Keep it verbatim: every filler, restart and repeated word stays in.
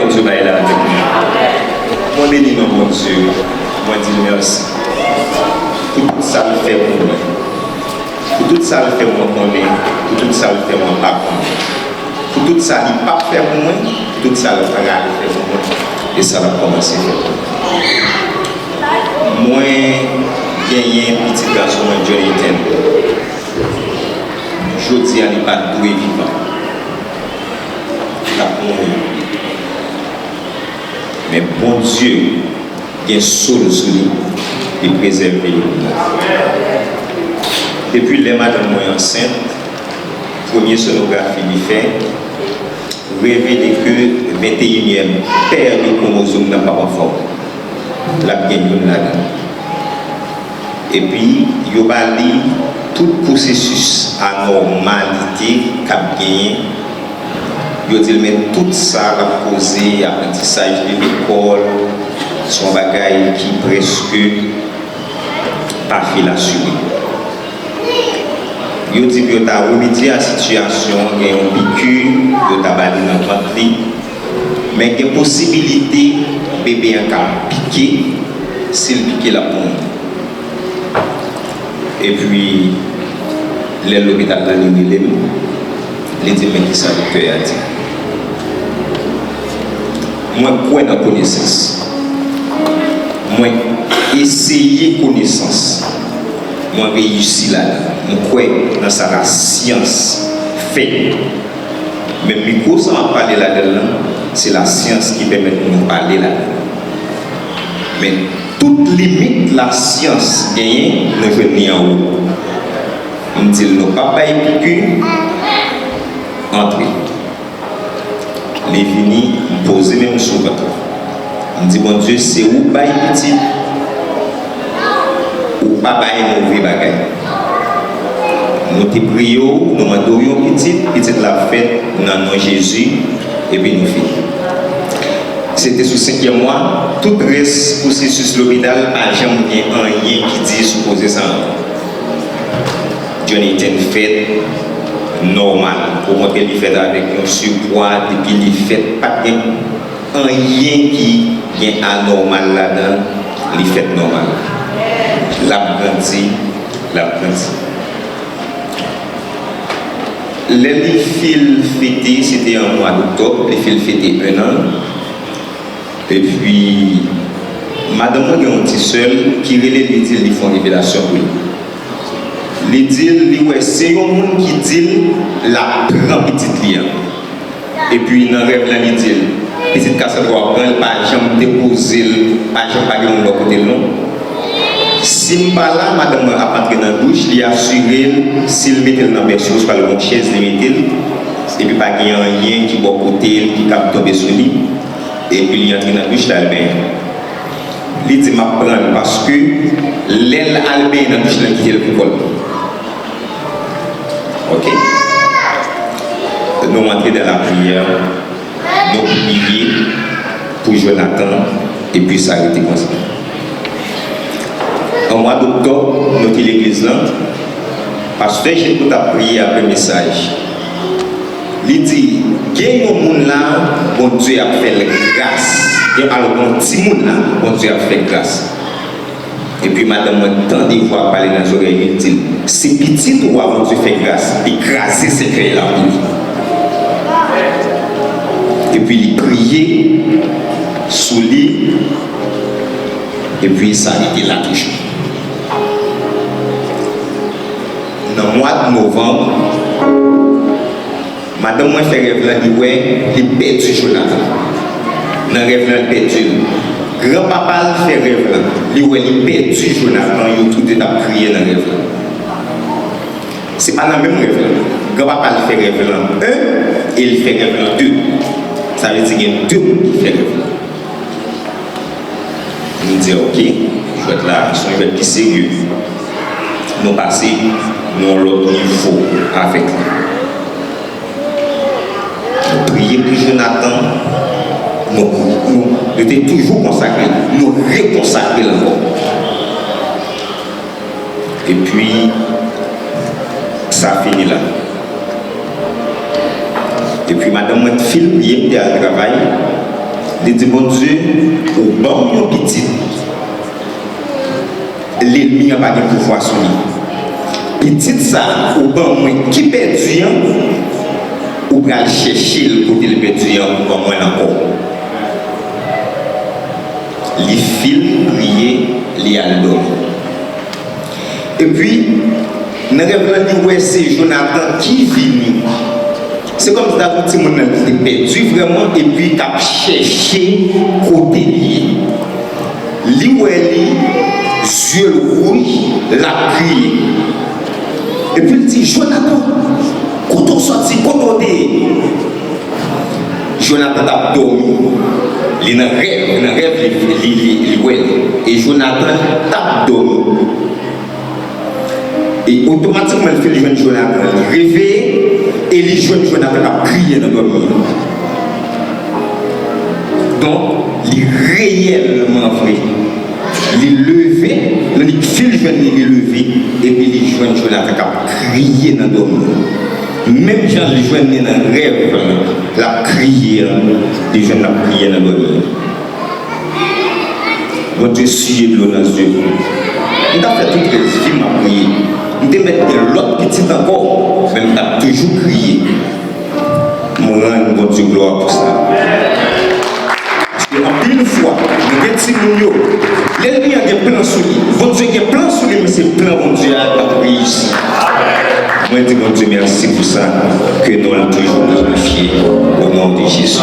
Bondye bay la avèk mwen. Mwen beni non Bondye, mwen di l mèsi pou tout sa l fè pou mwen, pou tout sa l fè mwen konnen, pou tout sa l fè mwen pa konnen, pou tout sa li p ap fè pou mwen, pou tout sa l pral fè pou mwen, e sa l ap kòmanse fè pou mwen. Mwen genyen pitit gason mwen, Jonathan. Jodi a, li pa t dwe vivan. L ap mouri. Men Bondye gen so l sou li, li prezève l. Depi lè madanm mwen ansent, premye sonografi li fè revele ke venteyinyèm pè de kwomozòm nan p ap anfòm. L ap gen youn ladan. Epi, yo ba li tout pwosesis anòmalite k ap genyen. Yo di l, men tout sa l ap koze, aprantisaj li lekòl, se yon bagay ki prèske pa fil asire. Yo di pou yo ta remedye a sitiyasyon an, gen yon piki yo ta ba li nan vant li. Men gen posibilite bebe an ka pike, si l pike, l ap mouri. Epi, lè lopital la, li rele m, li di m, men kisa doktè a di. Mwen kwè nan konesans. Mwen eseye konesans. Mwen reyisi ladan. Mwen kwè nan sa lasyans fè. Men mikwo sa m ap pale ladan l lan, se lasyans ki pèmèt mwen pale ladan l. Men tout limit lasyans genyen, nou jwenn li anwo. M di l, nou p ap bay piki, antre. Li vini, m poze men m sou vant li. M di, Bondye, se ou k bay pitit, ou pa bay move bagay. Nou te priye w, nou mande w yon pitit, pitit la ap fèt nan non Jezi, epi nou fini. Se te sou senkyèm mwa, tout rès pwosesis lopital, pa janm gen anyen ki di sou koze sa ankò. Jonathan fèt nòmal. Okontrè, li fèt avèk yon sipwa, depi li fèt, pa t gen anyen ki gen anòmal ladan l, li fèt nòmal. L ap grandi, l ap grandi. Lè li fin fete, se te an mwa doktòb, li fin fete en an. Epi, madanm mwen gen yon ti sè l ki rele l, li di l li fè yon revelasyon pou li. Li di l, li wè se yon moun ki di l l ap pran pitit li an. Epi nan rèv lan, li di l, pitit Kasandra w ap pran, l pa janm depoze l, pa janm pa gen moun bò kote l non. Si m pa la, madanm mwen ap antre nan douch, li asire l, si l mete l nan bèso, se pa l gon chèz li mete l, epi pa gen anyen ki bò kote l ki kab tonbe sou li, epi li antre nan douch la, l benyen. Li di, m ap pran l paske lè l al benyen nan douch la, l kite l pou kò l. Ok. Nou antre dan lapriyè, nou priye pou Jonathan, epi sa rete konsa. An mwa doktòb, nou te legliz lan, pastè Jilbo t ap priye apre mesaj. Li di, gen yon moun la, Bondye ap fè l gras. Gen alò, gen yon timoun la, Bondye ap fè gras. Epi madanm mwen tande vwa k pale nan zòrèy li, li di l, se pitit ou a Bondye fè gras, li kraze sèkèy la pou li. Epi li priye sou li, epi sa rete la toujou. Nan mwa novanm, madanm mwen fè rèv lan, li wè li pèdi Jonathan. Nan rèv lan, li pèdi l. Granpapa l fè rèv lan, li wè li pèdi Jonathan, yo toude t ap kriye nan rèv lan. Se pa nan menm rèv lan. Granpapa l fè rèv lan en, e l fè rèv lan de. Sa vle di gen de moun ki fè rèv lan. Nou di, ok, jwèt la, se yon jwèt ki serye. Nou pase nan yon lòt nivo avèk li. Nou priye pou Jonathan, nou, nou, nou te toujou konsakre l, nou rekonsakre l ankò. Epi, sa fini la. Epi, madanm mwen t fin priye, m te al travay. Li di, Bondye, ou ban m yon pitit, lènmi an pa gen pouvwa sou li. Pitit sa a ou ban mwen ki pèdi an, ou pral chèche l kote l pèdi an, ou ban mwen l ankò. Li fin priye, li al dòmi. Epi, nan rèv lan, li wè se Jonatan ki vini. Se kòmsi ta yon timoun nan ki te pèdi vrèman, epi k ap chèche kote l ye. Li wè li, zye l wouj, l ap kriye. Epi l di, Jonatan, kote w sòti, kote w te ye? Jonatan t ap dòmi. Li nan rèv, nan rèv li, li, li, li wè l. E Jonatan t ap dòmi. E otomatikman, li fin jwenn Jonatan, li reveye, e li jwenn Jonatan k ap kriye nan dòmi an. Donk, li reyèlman vre. Li leve, lè li fin jwenn li, li leve, epi li jwenn Jonatan k ap kriye nan dòmi an. Menm jan li jwenn li nan rèv lan, l ap kriye an, li jwenn l ap kriye nan dòmi an. Bondye siye dlo nan zye m. M t ap fè tout rès vi m ap kriye. M te mèt gen lòt pitit ankò, men m t ap toujou kriye. M rann Bondye glwa pou sa. Paske anpil fwa, nou gen timoun yo, lènmi an gen plan sou li. Bondye gen plan sou li, men se plan Bondye a k ap reyisi. Mwen di Bondye mèsi pou sa. Ke non l toujou glorifye. O non de Jezi.